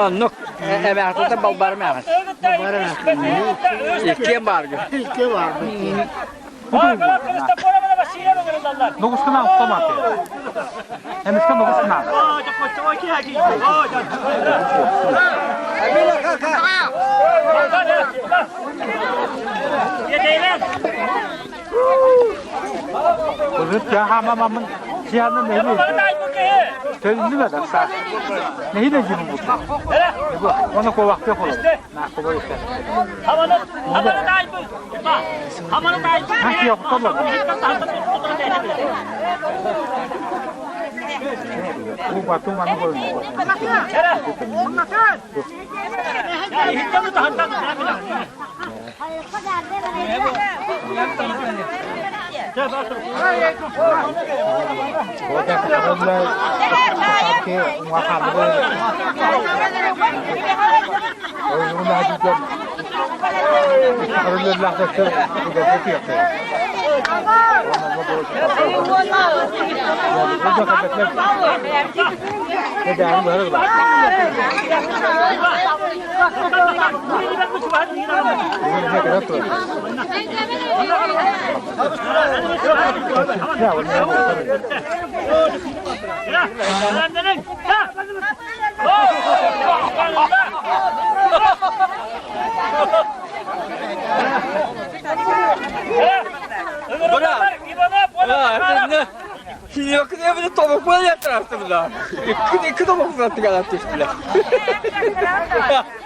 Оннук эмээхтэн балбарым эҕин. Иккиэн бааргы. Ногускана автоматы. Эмискэ ногускана.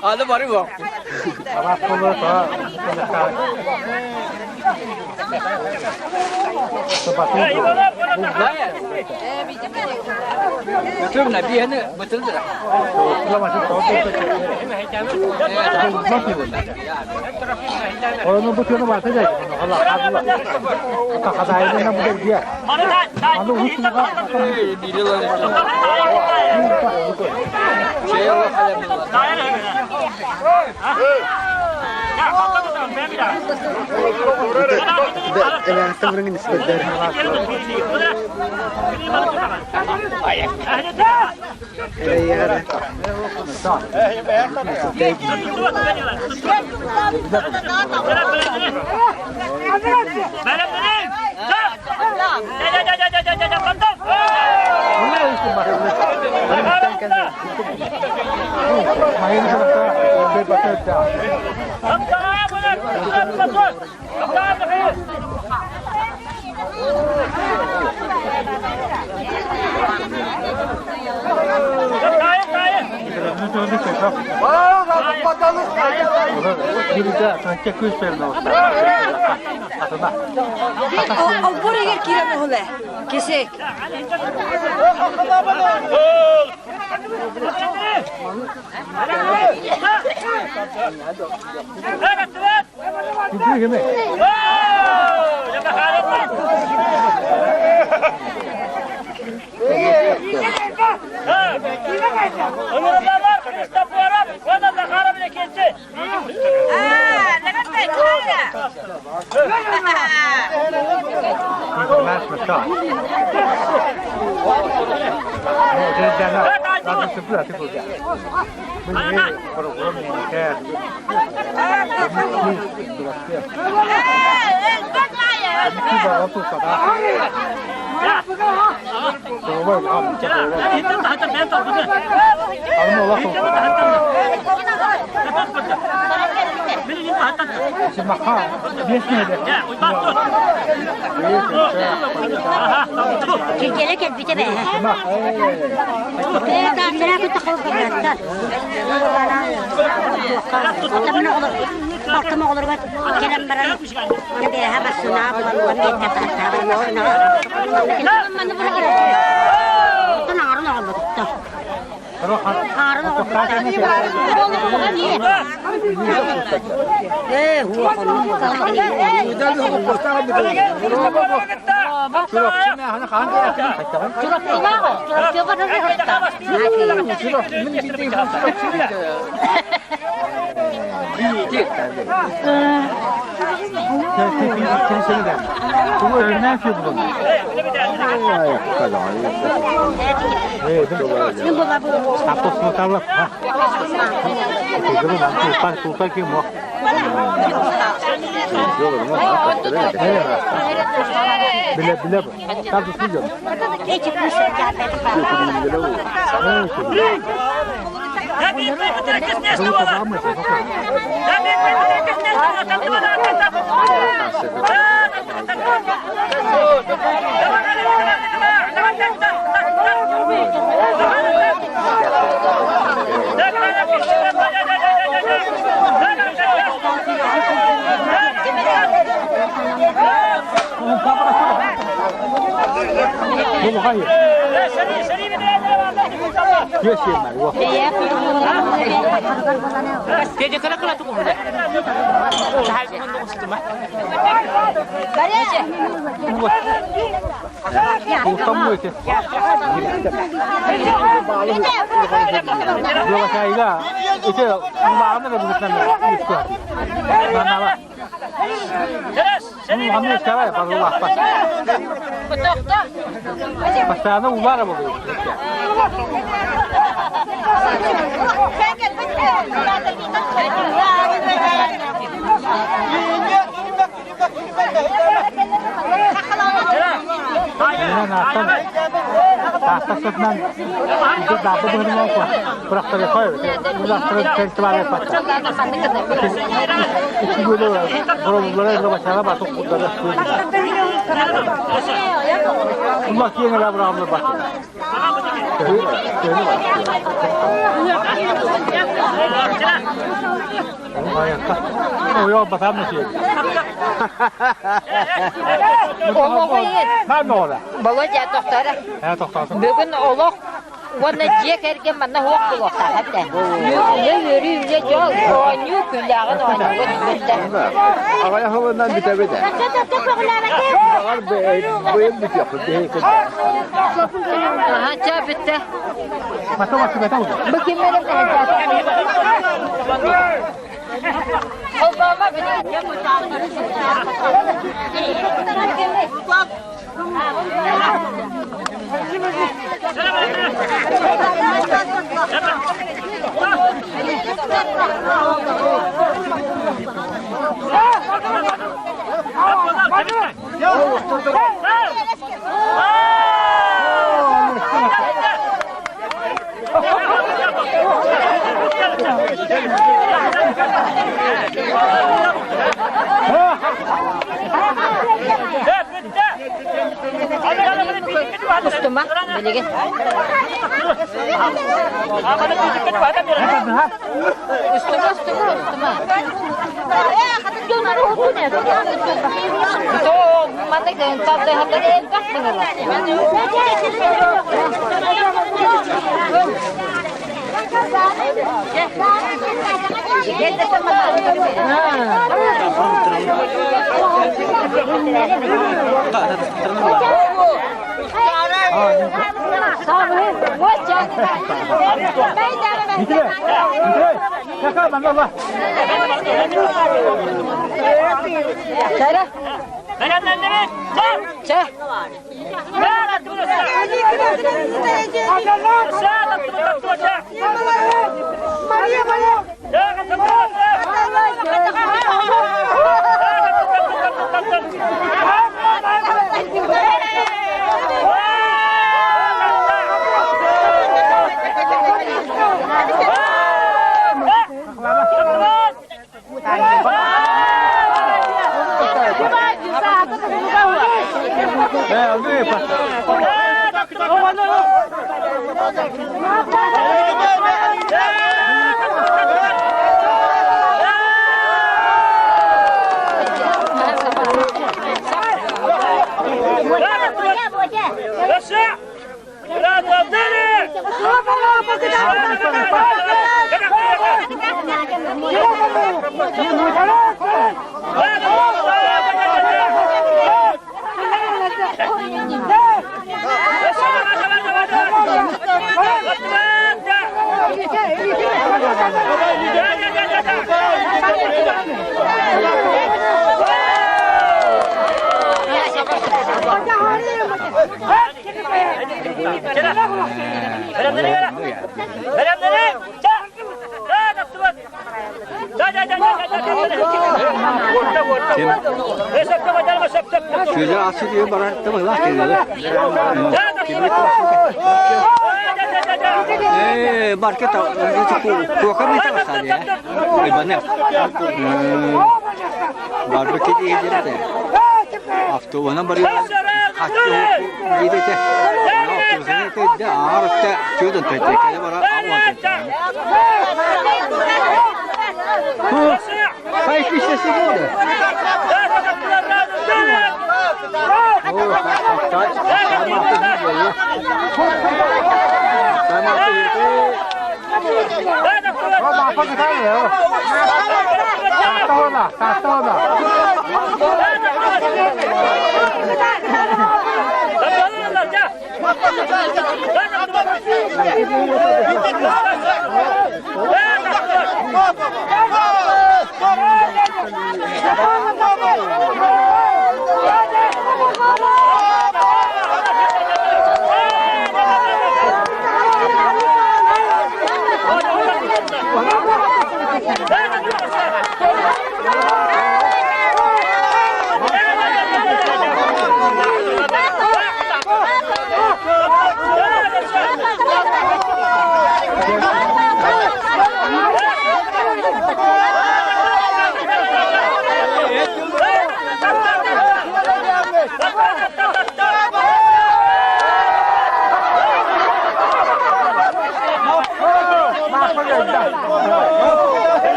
Аны бары буохпут. Бытырна биэни бытырдыра. Олбур егер киирэн уһуле. Кесек. Киргиэлэ кэлбитэ бээ. Ээ, тааттара кытта холбоһуттар. Оттон балтым оҕолоругар кэлэн баран, он бэйэһэ массыынаҕа булан уон биэттэн таһыттаабын массыынаҕа. Оттон аҥарын оҕолбутуттар. Аҥарын оҕолбуттар. Ээ, Володя тохтора. Бүгүн олох уонна дьиэ кэргэн манна суох буолуохтаах этэ. Үлэ үөрүү үлэ дьол оонньуу күлээҕин оонньуугун бүттэ. Аҕай хылынан бүтэбит. Баҕар быйыл бүтүөхпүт биһиги. Аха ча бүттэ. Бу кимнэрин Обама Устума билигин. Устума, устума, устума. То маннык тардыһаннар элбэх быһыылар. Сүөдэр асы диye барар тымылах келеді. Э, барка туока ми таваса де. Ибане. Барбы кеди едерте. Автобуна барıyor. Хатты едете. Автобусына кедде, аарытта чөдөн төтө. Кеде бара аван. Хайки сеси болды.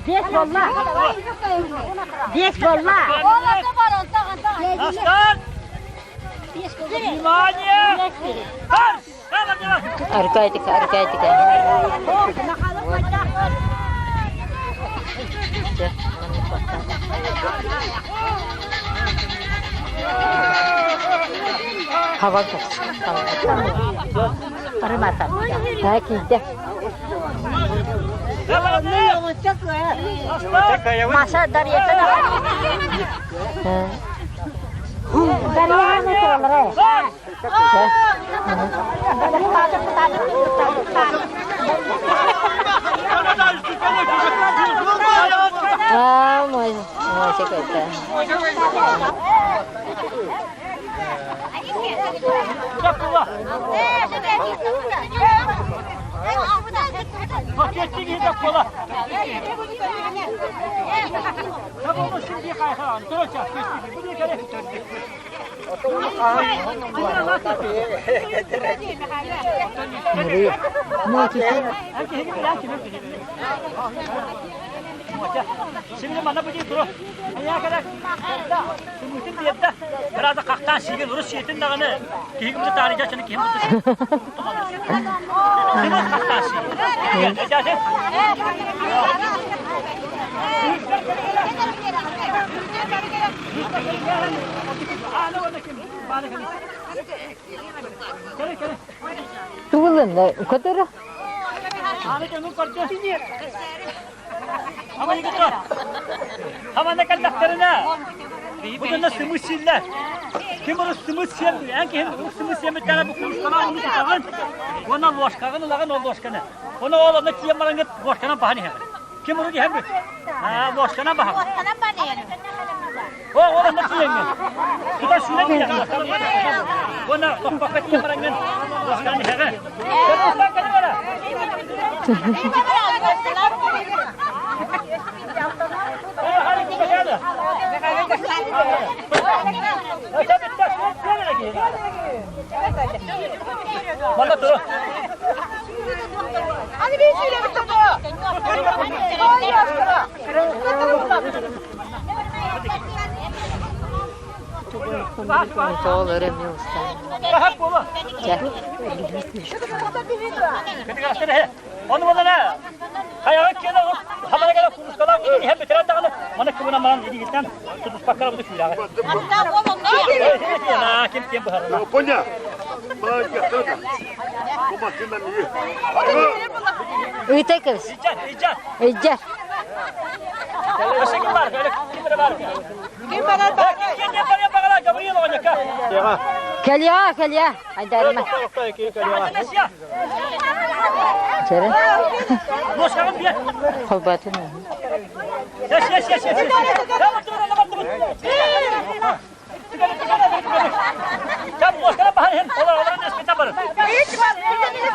Бес болла. Бес болла. Внимание! Аркадик, Аркадик. Хава Барымата. Кийде. Маса Дарья. Дарья А, мой, мой какой-то. Şimdi bana bu değil duru. Ayağa kadar. Sümütün diye de. Biraz da kalktan şirin Rus şiitin de hani. Kihim de tarihi açını kihim de. Sümüt kalktan şirin. Gel, Тулын, который? Bugün de sımı siller. Kim onu sımı siyem diyor. En ki hem sımı siyem bir tane bu konuşmalar onu tutan. Ona loşkağını lağın o loşkanı. Ona o da tiyem maranı loşkana bahane hem. Kim onu hem Ha loşkana bahane. O o da tiyem. Tutan şuna diye. Ona bak bak tiyem maranı loşkanı hem. Тоолары Onu bana Hayal kela hamara kela kuruskala hem bitiren dağını bana kıvına maran dedi gitten tutuş bakkala bu şöyle. Ha kim kim bu harala. Поня. Ыйтакыз. İcan ican. Ыйдер. Başka kim var? Öyle kim var? Kim var? Kim kim var? Bagala Gabriel oynaka. Кэлиа, кэлиа. Айдарма. Чere. Boşalın bir. Холбатын. Yaş yaş yaş yaş. Tamam dur tamam dur. Tam boşala bahar hem. Ola ola ne spita var.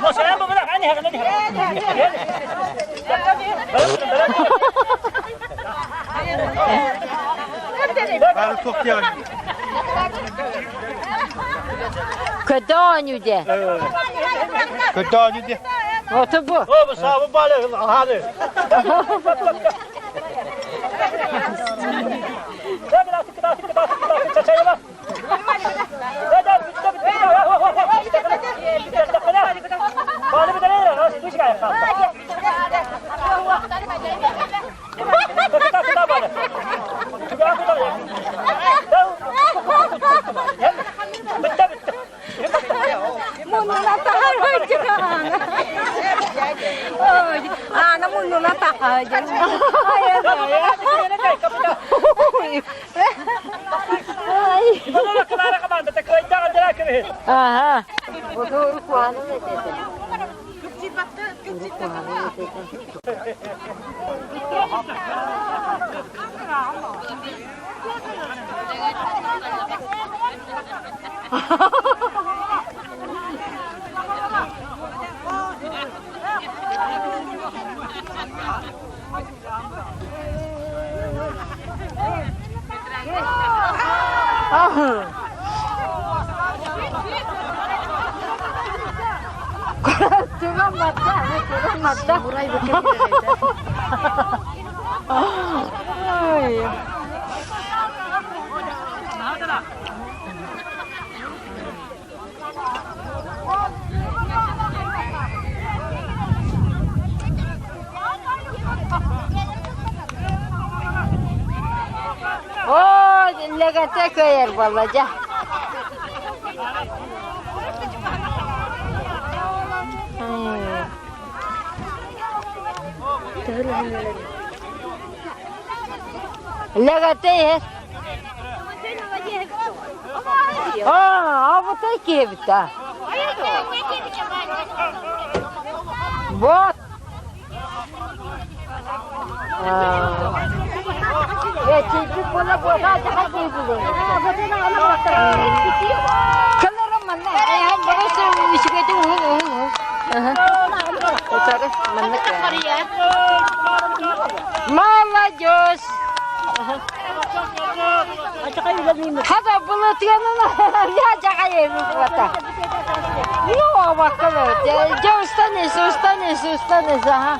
Boşala bu bırak hani hani hani. Көдөөнүде. Ото бу. O bu sabı balı hadi. Ana mununa tahajan. Ага. Оту куһаҕанын этэ. Оо, лэгэтэ кыайар буолла дьэ. Лэгэтэ иһэр. Аа, абытай киэбитэ. Вот. Эчийбит буола буола дьаха киһи Кыларым манна эһэн бары үчүгэйдик уһун уһун уһун. Маннык. Молодежь! Хата былытыанын я жаҕайыбыт Ну, баккала. Дьэ устанес, устанес, устанес, ага.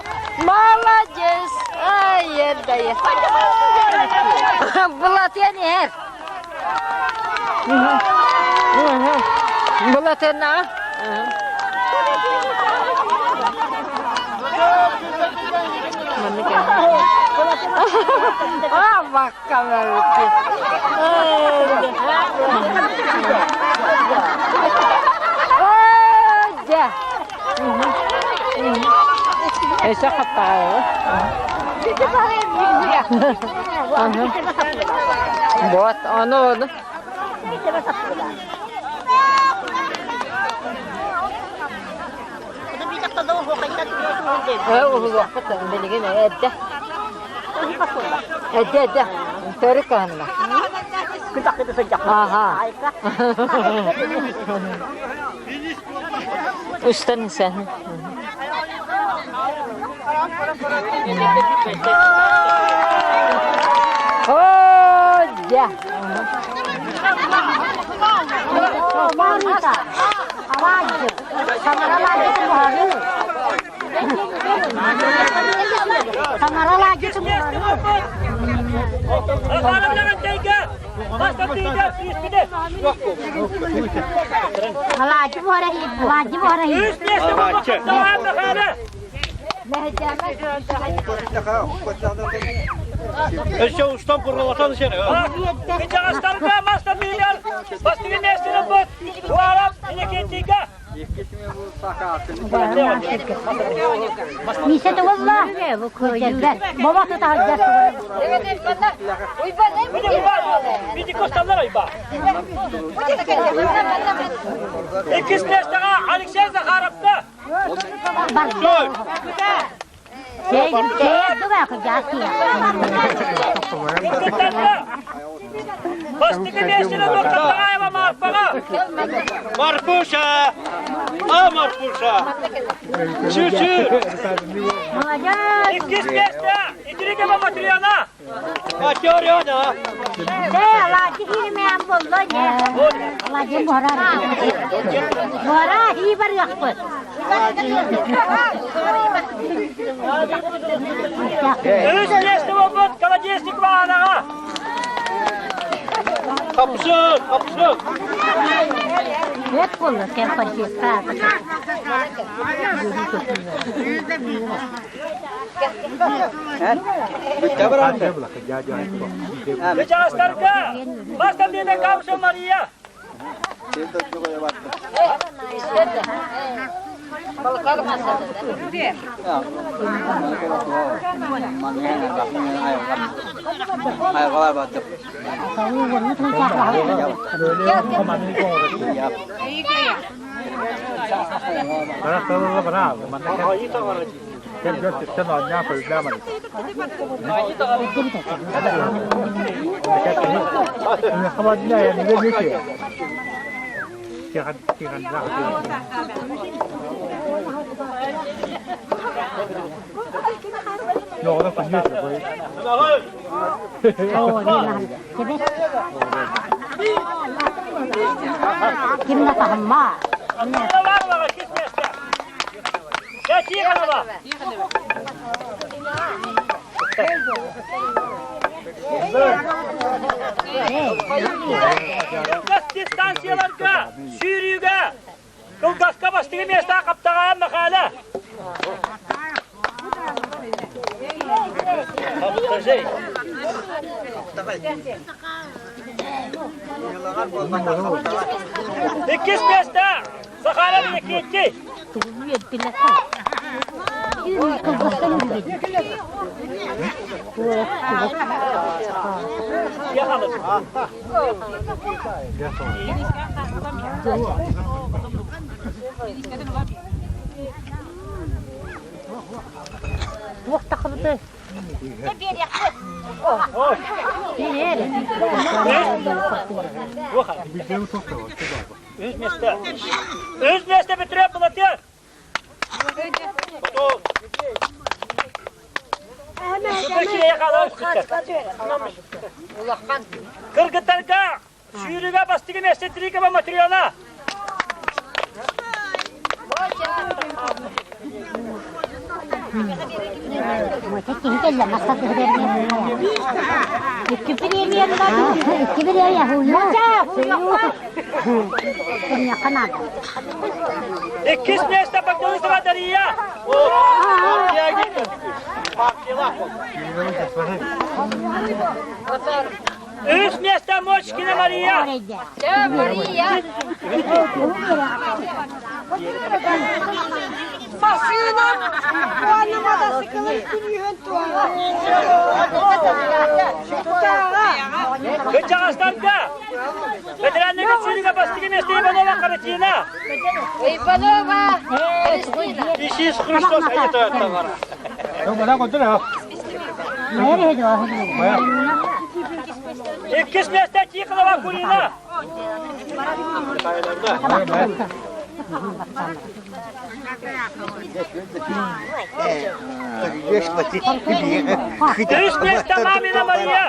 Молодец. Ай, ердайы. Былатыан иһэр. Былатыан Аа, баккала. Дьэ. Өссө хаппаҕа. Вот, ону ону. Уһулуохпут билигин эрдэ. Эрдэ эрдэ. Төрүт кыһынна. Аха. Устан isen. Оо, дьэ. Өссө устан курулатан сен. Кычаҕастарга маста биилэр бастыгы миэстини бут туарап инекентига. Миисэ тугулла? Боба тутаһылдьар. Види косталлар айба. Иккис миэстэҕэ Алексей Захаровка. Бастакы миэстэни Нуртатагаева Марфаҕа. Марфуша! А, Марфуша! Чү-чү! Иккис миэстэ Итирикова Матрена. Матрена! Үс миэстэ буолбут Колодезникова Анаҕа. Хапсык, хапсык! Кычаҕастарга Бастандина Капша Мария. Ким да таһымма. Кылгас дистанцияларга, сүүрүүгэ, кылгаска бастыҥы миэстэ Хаптаҕаан Махаала. Иккис миэстэ Сахара Иннокентий. Туох тахыбыты? Үс миэстэ. Үс миэстэ бүтүрүө Былатыан. Кыргыттарга сүүрүүгэ бастакы миэстэ Трикова Матрена. Икки премия Икки премия Иккис миэстэ Богданова Дария. Үс миэстэ Мочкина Мария. Мария. Массыынам уонна мотоциклым күлүүһүн туола. Тутааҕа. Кырдьаҕастарга ветераннарга сүүрүүгэ бастакы миэстэ Иванова Каратина. Иванова Христина. Иисус Христос айтар. Иккис миэстэ Тихонова Курина. Үс миэстэ Мамина Мария.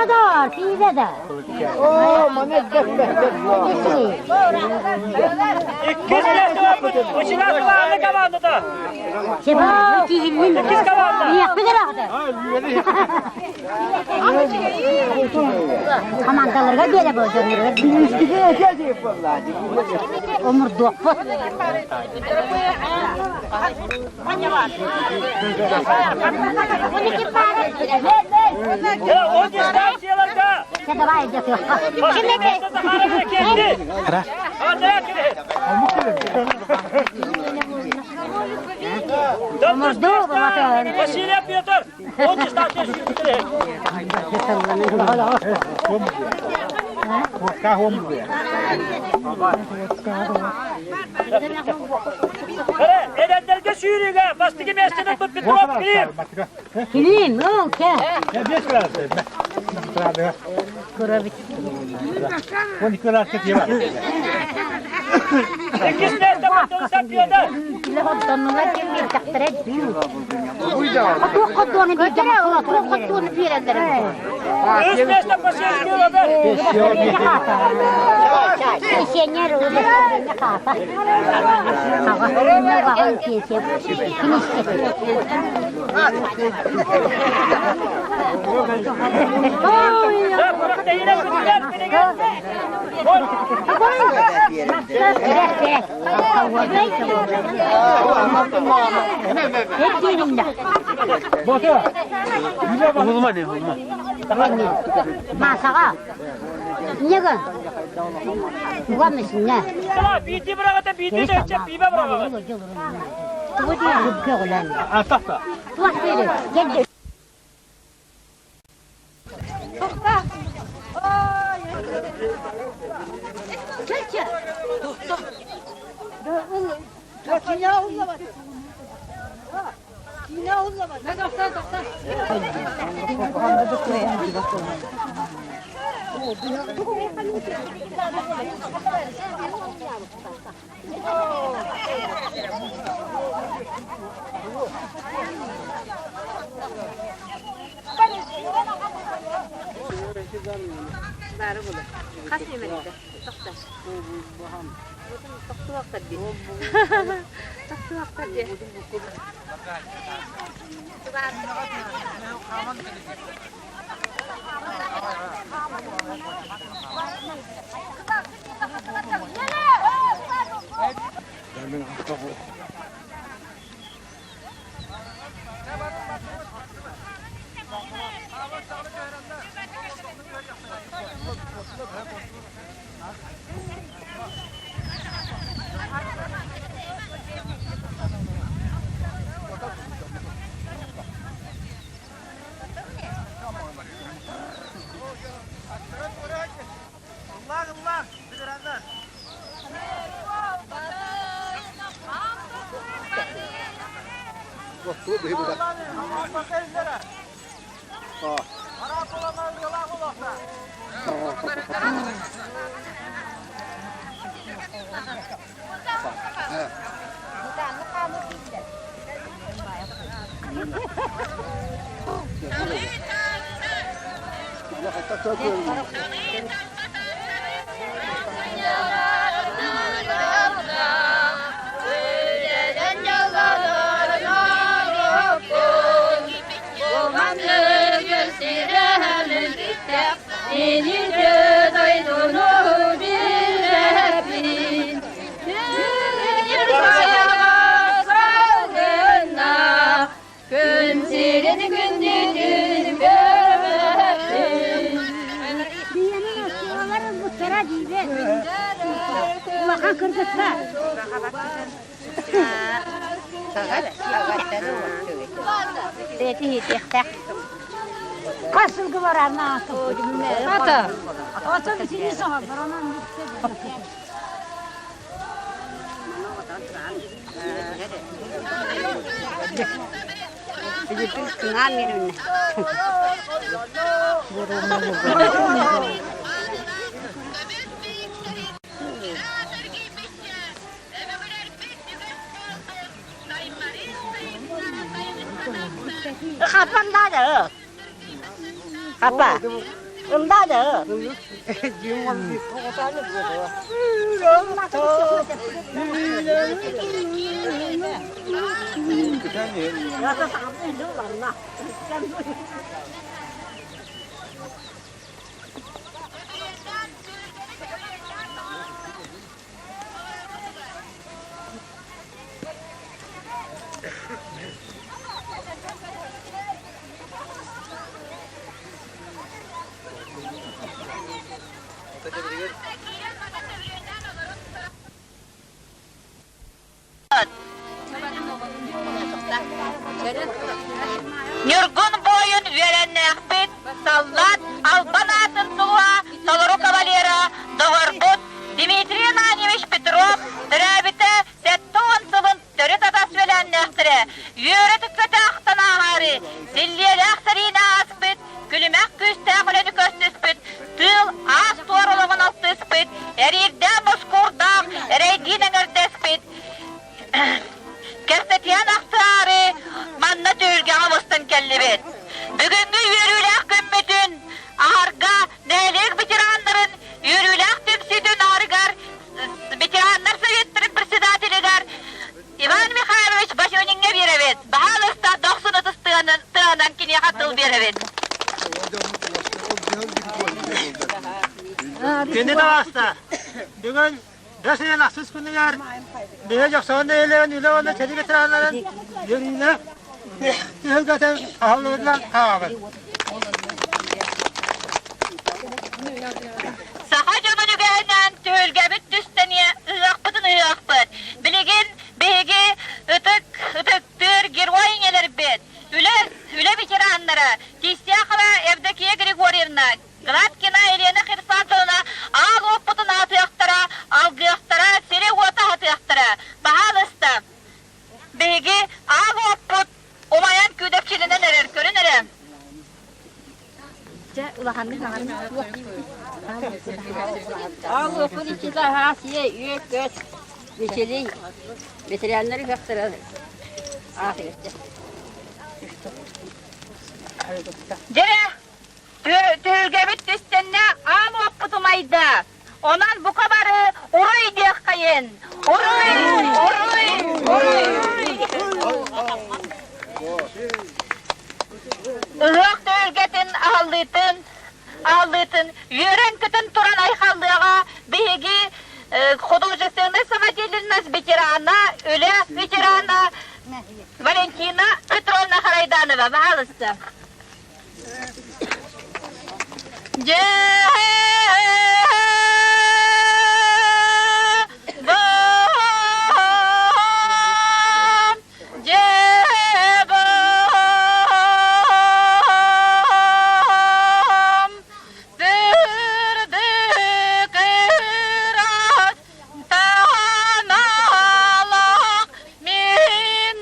Kadar, pide de. Иккис миэстэ Учинасова Анна командата. Иккис команда. Командаларга бере болжонурга Омурдуохпут. О дистанцияларга. Давай, Бастакы миэстэ Захарова Кенди. Василий Петр. О дистанция сүүрбүттэрэ. Эдэрдэргэ сүүрүүгэ бастакы миэстэни Петров Клим. Клим, окей. Иккис миэстэ Бартолоса Петр. Үс миэстэ Посельский Роберт. Пенсионер удостоверение хаата. Аҕа пенсия Масаға Нега? Угамысына. Биити быраҕата биити дөччө пиибэ быраҕаҕын. Тугу диэн көҕүлэн. Туох дири? Кел Улахан кыргыттар. Хас сылгы барарна Ата. Ата битини саҕа баранан Хапандаады. Хапа. Ылдаады. Ньургун буойун үөрэннээхпит, саллаат албан аатын сулуһа толору кавалера, доҕорбут Дмитрий Ананьевич Петров төрөөбүтэ 70 сылын төрүт атас үөлээннээхтэрэ үөрэ түккэтэ ахтан ааһаары, силлиэлээх сэриини ааспыт, күлүмэх күүстээх үлэни көрсүспүт, тыыл аас-туор олоҕун алтыспыт, эриирдээх мускуурдаах эрэйдиин эҥэрдэспит, Кэпсэтиэн ахсаары манна түһүлгэҕэ мустан кэллибит. Бүгүҥҥү үөрүүлээх күммүтүн аһарга нэһилиэк Күндү табаста, бүгүн бэс ыйын ахсыс күнүгэр биһи Дьохсоҕон нэһилиэгин үлэ уонна сэрии ветераннарын үөрүүлээх түһүлгэтин аһыллыбытынан ааҕабыт. Саха дьонун үгэһинэн түһүлгэбит түстэниэ ыһыахпытын ыһыахпыт. Билигин биһиги ытык ытыктыыр герой ийэлэрбит, үлэ үлэ ветераннара Тистяхова Евдокия Григорьевна, Градкина Елена Херсантовна аал уоппутун аатыахтара, алгыахтара, сири-уоту аһатыахтара. Баһаалыста, биһиги аал уоппут умайан күүдэпчилэнэн эрэр, көрүн эрэ. Дьэ, улаханнык Аал уоппут иччитэ аһаас ийэ үөт-көт, мичилий, ветераннары ыһыахтара аатыгычча. Дьэ, Түһүлгэбит түстэннэ, аан уоппут умайда. Онон бука бары уруй диэххэйин! Уруй! Уруй! Уруй! Ыһыах түһүлгэтин аһыллыытын, аһыллыытын үөрэн-көтөн туран айхаллыаҕа биһиги художественнай самодеятельность ветерана, үлэ ветерана Валентина Петровна Харайданова. Пожалуйста. Дьэ Таһаналаах мин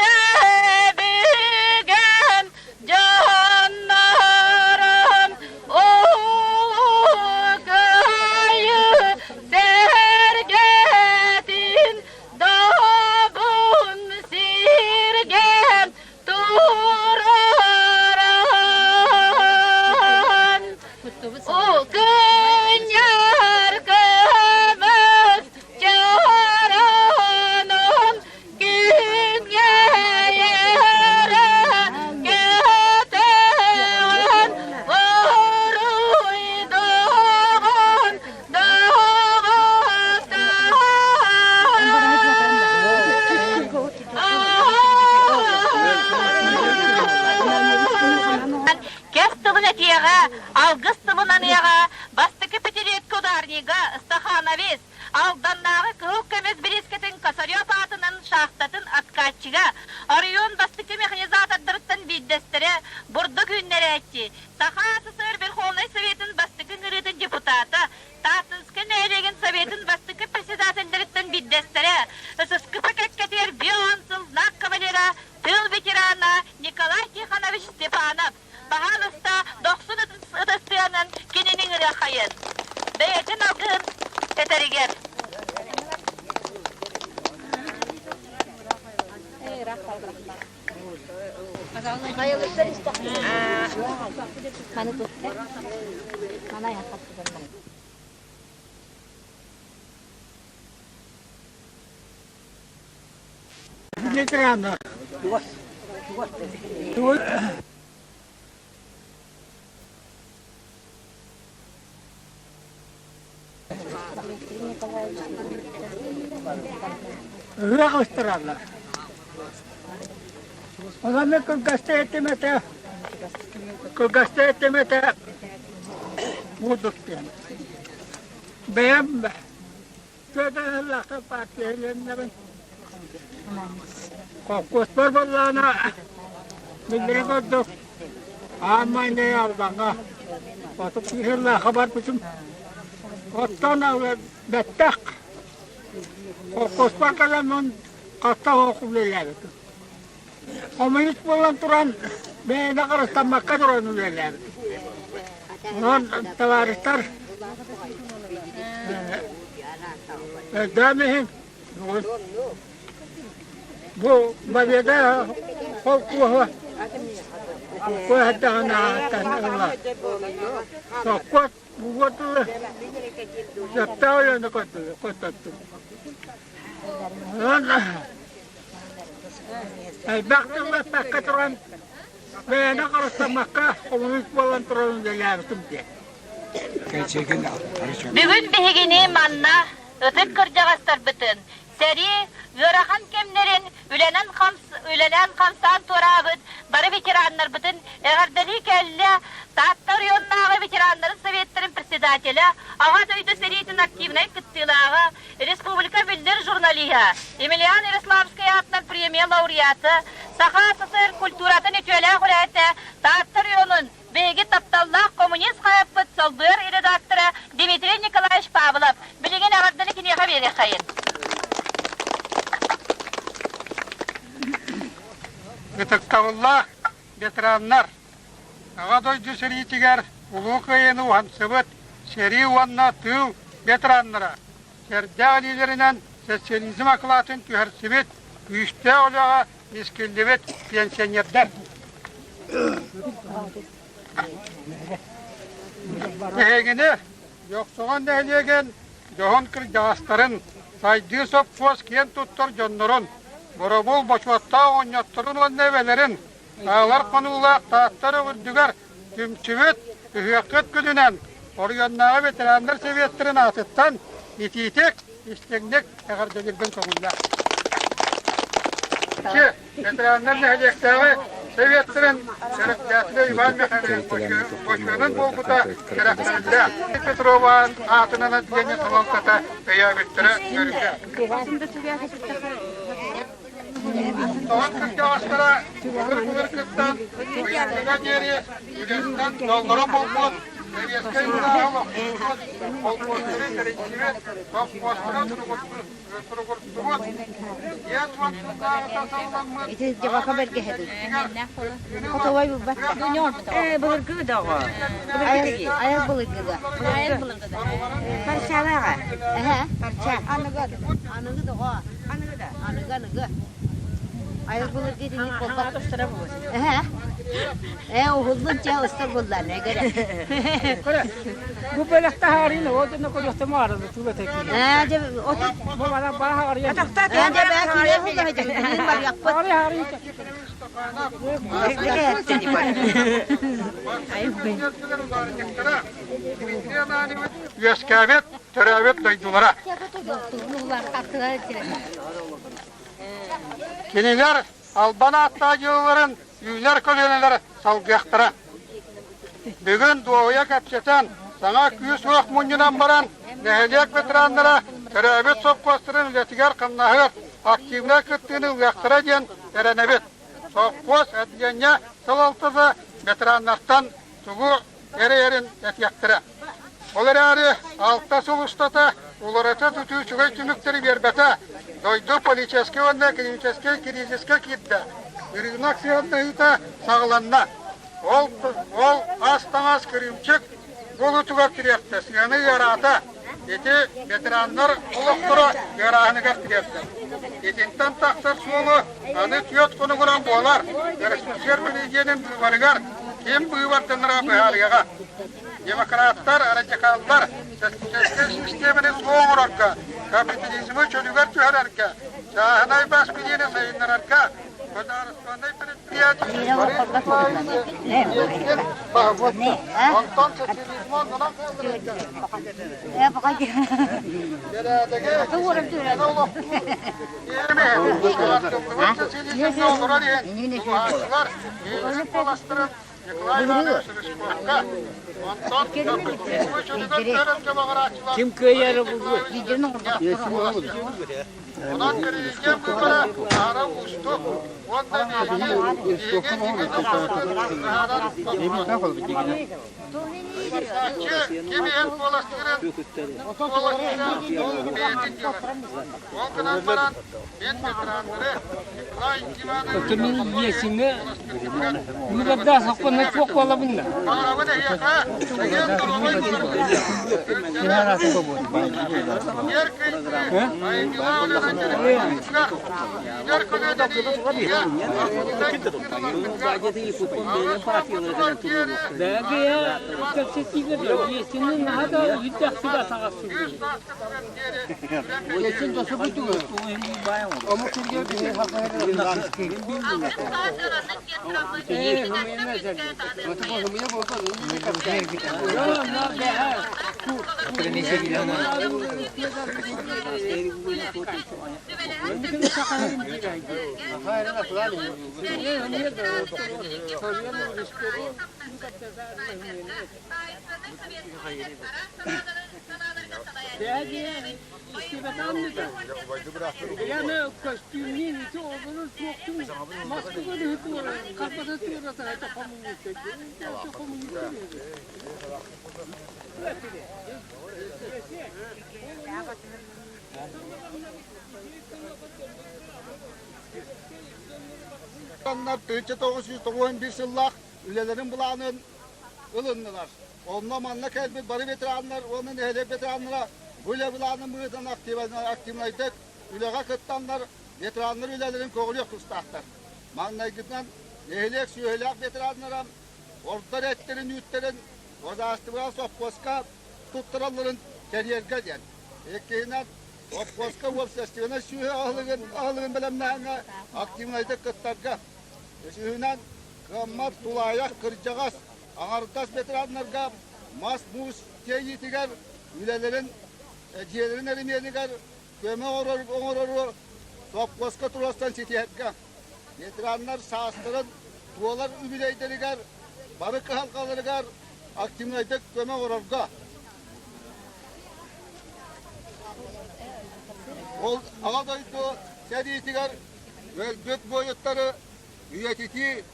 эбигем дьоннорум улугайы сэргэтин добун сиргем тураран Көннөр көмүс чаранын күннэйэрэ көтөҕөн уруйдуоҕун Кэс тылын этиэҕэ, алгыс тылын аныаҕа бастакы пятилетка ударнига Стахановец, Алданнааҕы Кыһыл көмүс бириискэтин Косарев аатынан шахтатын откатчига, оройуон бастакы механизатордарыттан биирдэстэрэ, бурдук үүннэрээччи, Саха СССР Верховнай Советын бастакы ыҥырыытын депутата, Тааттынскай нэһилиэгин Советын бастакы председателлэриттэн биирдэстэрэ, ССКП кэккэтигэр бион сыл знак кавалера, тыыл ветерана Николай Тихонович Степанов, Баһаалыста, дохсун ытыстыанан кинини ыҥырыаххайын. Бэйэтин алгыһын этэригэр. Маны тутта. Маны айахха Ветераннар. Ыһыах ыстараллар. Онон кылгастык этим этэ, кылгастык этим этэ курдук диэн. Бэйэм Көтөһөллөххө партия чилиэннэрин холкуоспар буоллаҕына биллэрин курдук аан маҥнай Алдаҥҥа 30 сыллаахха барбытым. Оттон бэттэх холкуоспар кэлэммин хаста суох үлэлээбитим. Хомуньуус буолан туран бэйэни харыстаммакка туран үлэлээбитим. Онон табаарыстар өйдөөн иһин бу Победа холкуоһа холкуос эрдэҕинэ ааттаныла сопхуос бугуотула сөптөөх үлэни көрдөрдүм. Онон Элбэх тыллаппакка туран, бэйэни харыстаммакка хомуньуус буолан туран үлэлээбитим диэн. Бүгүн биһигини манна ытык кырдьаҕастарбытын сэрии ыарахан кэмнэрин үлэнэн үлэлээн хамсаан туораабыт бары ветераннарбытын эҕэрдэлии кэллэ Таатта оройуоннааҕы ветераннарын советтарын председателэ, Аҕа дойду сэриитин активнай кыттыылааҕа, республика биллэр журналиһа, Емельян Ярославскай аатынан премия лауреата, Саха СССР культуратын үтүөлээх үлэһитэ, Таатта оройуонун биһиги тапталлаах коммунист хаһыаппыт солбуйар редактора Дмитрий Николаевич Павлов. Билигин эҕэрдэни киниэхэ биэриэххэйин. Ытыктабыллаах ветераннар, Аҕа дойду сэриитигэр Улуу Кыайыыны уһансыбыт сэрии уонна тыыл ветераннара, сэрдээх илиилэринэн социализм акылаатын түһэрсибит күүстээх үлэҕэ мискиллибит пенсионердар. Эһигини Дьохсоҕон нэһилиэгин дьоһун кырдьаҕастарын, сайдыы сопхуос киэн туттар дьоннорун, боробул бочуоттаах оҕонньотторун уонна эбэлэрин, таалар хонуулаах Тааттар үрдүгэр түмсүбүт ыһыаххыт күнүнэн оройуоннааҕы ветераннар сэбиэттэрин аатыттан итиитик, истиҥник эҕэрдэлиирбин көҥүллээх. Ветераннар нэһилиэктээҕи Советтарын председателэ Иван Михайлович Бочуонун буолбута кэрэхсэбиллээх. Петрова аатынан отделение салалтата өйөөбүттэрэ көрүллэр. Тоҕон кырдьаҕастара былыр-былыргыттан быйылгыга диэри үлэттэн доллара буолбут Сэбиэскэй былааһы олохтообут холкуостары тэрийсибит, совхозтары туругуртубут. Ити дьабака бэргэһэбин. Хотовой булбат. Былыргы даҕа. Айар былыргыга. Парчалаҕа. Эһэ. Парча. Аныгы. Аныгы доҕо. Аныгы да. Аныгы аныгы. Айар былыргы итинник буолбат. Эһэ. Ээ уһуллун чэ устар буллар эгэрэ. Бу бэлэх таһаарыын одуна көрүөхтөм арылы тула текин. Ээ дьэ отут Бу бара баха арыйан. Ээ дьэ бээ киирэ булла дьэ билин барыахпыт. Ари ари. Үөскээбит, төрөөбүт дойдулара. Кинилэр албан ааттаах дьылларын үүнэр көлүөнэлэр салгыахтара. Бүгүн дуоһуйа кэпсэтэн, саҥа күүс-уох мунньунан баран, нэһилиэк ветераннара төрөөбүт сопхуостарын үлэтигэр-хамнаһыгар активнай кыттыыны ылыахтара диэн эрэнэбит. Сопхуос отделение салалтата ветераннартан тугу эрэйэрин этиэхтэрэ. Ол эрээри алта сыл устата уларыта тутуу үчүгэй түмүктэри биэрбэтэ. Дойду политическай уонна экономическай кризискэ киирдэ. Ырыынак сыһыаннаһыыта саҕаланна. Ол, ол ас-таҥас кырыымчык буолуутугар тириэртэ, сыана ыараата. Ити ветераннар олохторо ыарааһыныгар тириэртэ. Итинтэн тахсар суолу аны түөрт хонугунан буолар РСФСР президенин быыбарыгар ким быыбарданара быһаарыаҕа. Демократтар, радикаллар социалистическай систиэмэни суох оҥорорго, капитализмы чөлүгэр түһэрэргэ, чааһынай бас билиини сайыннарарга судаарыстыбаннай предприятие бары Онтон социализмы оннунан хаалларарга бэрээдэги олохтуур социализмҥа олорор иһин тулааччылар бэйэлэрин куоластарын Ким кыайары булбут? Онон президент быыбара аһара уустук уонна ким иһин куоластыырын куоластыыра бэйэтин дьыалата. Ол гынан баран мин ветераннары Николай Иванович Мин иэсиҥэ быыбардаах сокуоннай суох буолабын да. Баҕарабын эһиэхэ чэгиэн доруобай буоларгытыгар, 1991 сыллаах үлэлэрин былаанын ылыннылар. Онно манна кэлбит бары ветераннар уонна нэһилиэк ветераннара бу үлэ былаанын быһыытынан активнайдык үлэҕэ кыттаннар ветераннар үлэлэрин көҕүлүөх тустаахтар. Маҥнайгытынан нэһилиэк сүөһүлээх ветераннара ордор эттэрин-үүттэрин Государствоҕа сопхуоска туттаралларын тэрийэргэ диэн. Иккиһинэн, сопхуоска уопсастыбаннай сүөһү аһылыгын, аһылыгын бэлэмнээһиҥҥэ активнайдык кыттарга. Үсүһүнэн, кыаммат, тулаайах, кырдьаҕас, аҥардас ветераннарга мас-муус тиэйиитигэр үлэлэрин, дьиэлэрин эримиэнигэр көмө оҥорору сопхуоска туруорсан ситиһэргэ. Ветераннар саастарын туолар үбүлүөйдэригэр бары кыһалҕаларыгар активнайдык көмө оҥорорго. Ол Аҕа дойду сэриитигэр өлбүт буойуттары үйэтитии,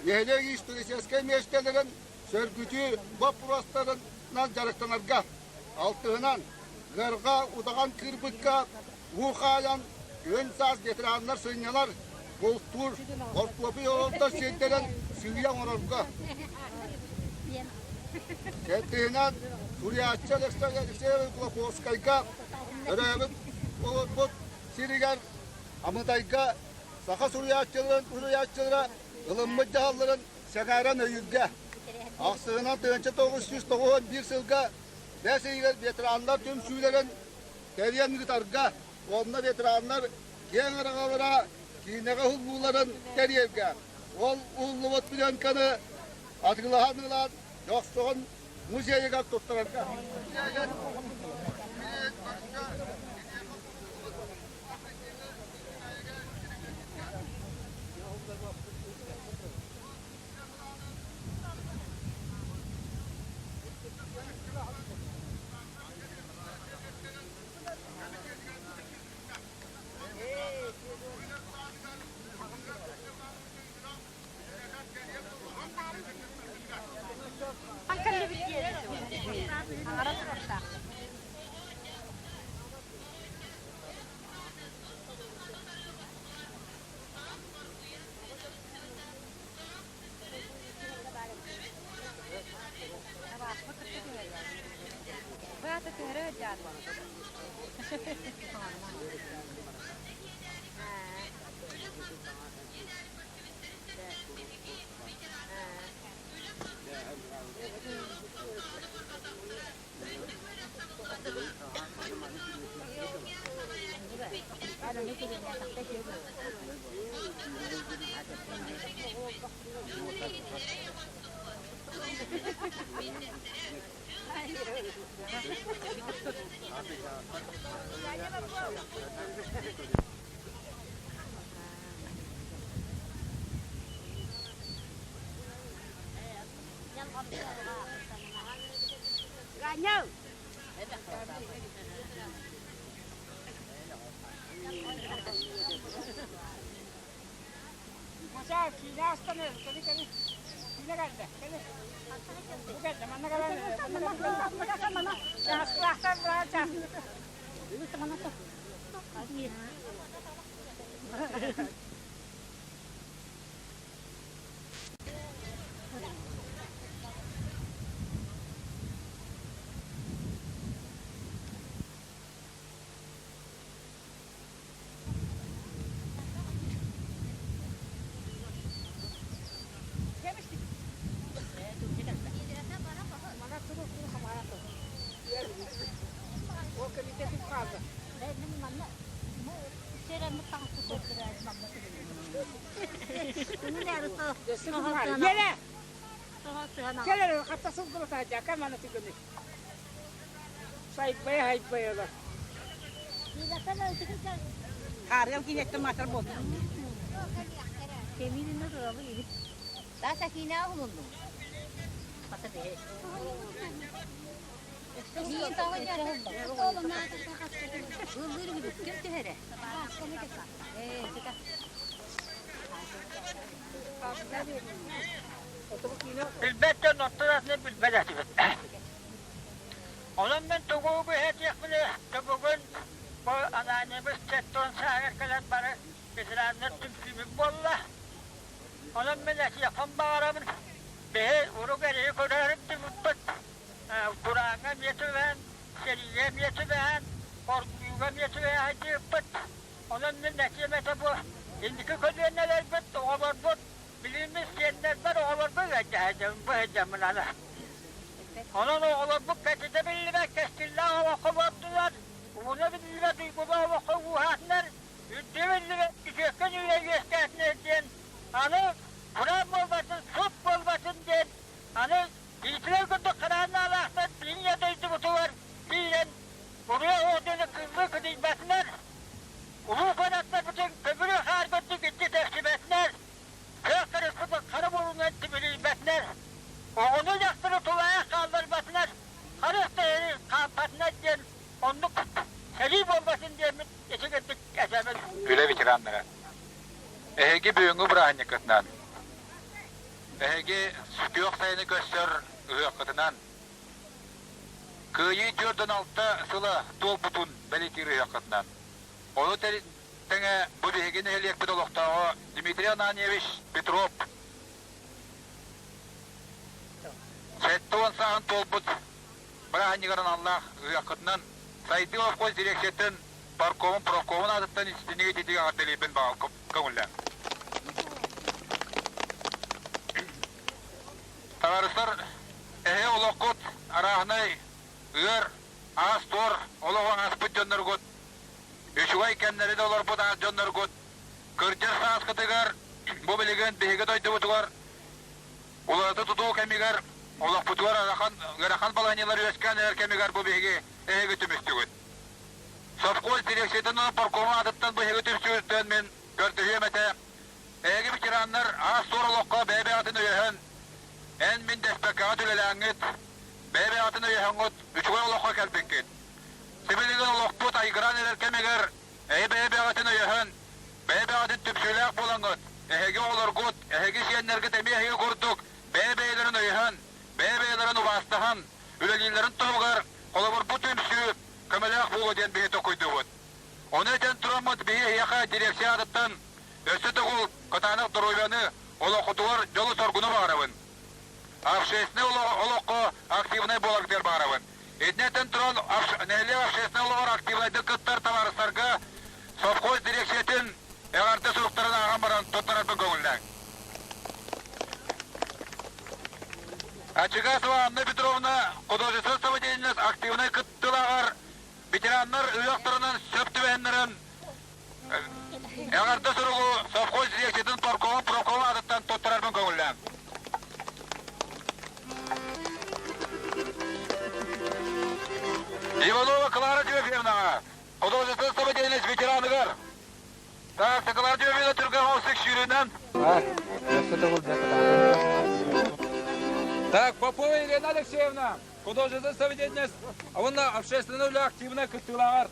нэһилиэк историческай миэстэлэрин сөргүтүү боппуруостарынан дьарыктанарга, алтыһынан, ыарҕа удаҕан кыырбыкка уу хаайан, күн саас ветераннар сынньанар, бултуур, хортуопуй олордор сирдэрин сыыйа оҥорорго. Сэттиһинэн, суруйааччы Алексей Алексеевич Кулаковскайга төрөөбүт олорбут сиригэр Амыдайга саха суруйааччыларын суруйааччылара ылыммыт дьаһалларын сэҥээрэн өйүүргэ. Ахсыһынан 1991 сылга бэс ыйыгар ветераннар түмсүүлэрин тэрийэн ыытарга, онно ветераннар киэҥ араҥалара киинэҕэ уһуллууларын тэрийэргэ, ол уһуллубут пленканы атыылаһан ылан Дьохсоҕон музейыгар туттарарга. Yere! Кэлэр хатта сылгылата камана түгүнү. Сайбай хайбай олар. Хаарыам кинеттен матар болду. Да сакина улунду. Билбэт дьон оттон атыны билбэт этибит. Онон мин тугу быһа бүгүн бу Ананьевич Четтон сааһыгар кэлэн бары ветераннар түмсүүбүт буолла. Онон мин этиэхпин баҕарабын, биһи урук эриһи көрөөрүм түмүкпүт Курааҥҥа эмиэ түбэһэн, сэриигэ эмиэ түбэһэн, оргуйууга эмиэ түбэһэ сылдьыбыппыт. Онон мин этиэм этэ бу инники көлүөнэлэрбит, оҕолорбут, билиҥҥи сиэннэрбэр оҕолорго ыалдьа бу сылдьаммын аны. Онон оҕолорбут кэтитэ биллибэт кэскиллээх олоххо олордулар, угуна биллибэт уйгулаах олоххо ууһаатынар, үрдү биллибэт үтүөккэн үлэ үөскээтинэр диэн аны кураан буолбатын, сут буолбатын диэн аны Иитилэр курдук харааннаалаахтар билиҥҥэ дойдубутугар киирэн уруйа ордены кыыллыы кыдыйбатынар, улуу куораттарбытын көмүрү хаар курдук икки тэпсибэтинэр, кыах харыспытын хара буолуунан тимирийбэтинэр, оҕону дьахтары тулаайах хаалларбатынар, харыс да хаампатынар диэн оннук сэрии буолбатын диэммит ити курдук этэбин. Үлэ ветераннара. Эһиги бүгүҥҥү бырааһынньыккытынан Эһиги күөх сайыны көрсөр ыһыаххытынан Кыайыы 46 сыла туолбутун бэлиэтиир ыһыаххытынан ону тэҥэ бу биһиги нэһилиэкпит олохтооҕо Дмитрий Ананьевич Петров 70 сааһын туолбут бырааһынньыгар аналлаах ыһыаххытынан Сайдыы совхоз дирекциятын паркомун профкомун аатыттан истиҥник ититик эҕэрдэлиирбин көҥүллээҥ. Табаарыстар, эһи олоххут арааһынай ыар, аас-туор олоҕу ааспыт дьонноргут, үчүгэй кэмнэри да олорбут аас дьонноргут, кырдьар сааскытыгар бу билигин биһиги дойдубутугар уларыта тутуу кэмигэр олохпутугар ыарахан, ыарахан балаһыанньалар үөскээн эрэр кэмигэр бу биһиги эһиги түмүстүгүт. Совхоз дирекциятын паркома аатыттан бу эһиги түмсүүтүттэн мин көрдөһүөм этэ. Эһиги ветераннар аас-туор олоххо бэйэ-бэйэҕитин өйөһөн, эн-мин дэспэккэҕит үлэлээҥҥит, бэйэ-бэйэҕитин өйөһөҥҥүт үчүгэй олоххо кэлбиккит. Сибилигин олохпут айгыраан эрэр кэмигэр эһи бэйэ-бэйэҕитин өйөһөн, бэйэ-бэйэҕитин түмсүүлээх буолаҥҥыт, эһиги оҕолоргут, эһиги сиэннэргит эмиэ эһиги курдук бэйэ-бэйэлэрин өйөһөн, бэйэ-бэйэлэрин убаастаһан үлэлииллэрин туһугар холобур бу түмсүү көмөлөөх буолуо диэн биһи толкуйдуубут. Ону этэн тураммыт биһи эһиэхэ дирекция аатыттан өссө төгүл кытаанах доруобуйаны, олоххутугар дьолу-соргуну баҕарабын. Общественнай олоххо активнай буоларгытыгар баҕарабын. Итини этэн туран, нэһилиэк общественнай олоҕор активнайдык кыттар табаарыстарга совхоз дирекциятын эҕэрдэ суруктарын ааҕан баран туттарарбын көҥүллээҥ. Ачыгасова Анна Петровна художественнай самодеятельность активнай кыттыылааҕар ветераннар ыһыахтарынан сөп түбэһиннэрэн эҕэрдэ суругу совхоз дирекциятын паркомун профком аатыттан туттарарбын көҥүллээм. Иванова Клара Тимофеевнаҕа художественнай самодеятельность ветераныгар Так, Клара Тимофеевна түргэн оҕустук сүүрүүнэн. Так, Попова Елена Алексеевна, художественная самодеятельность, а уонна общественный үлэ активнай кыттыылааҕар.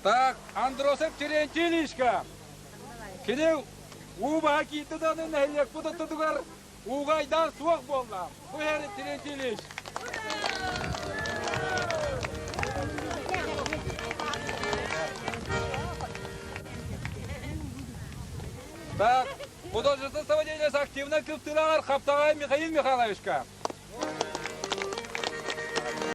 Так, Андросов Терентий Ильичка. Кини уу баһа киирдэ даҕаны нэһилиэкпит ортотугар уугайдаан суох буолла. Бу иһэр Терентий Ильич. Так, художественное самодеятельность активно кыттыылааҕар Хаптаҕай Михаил Михайловичка.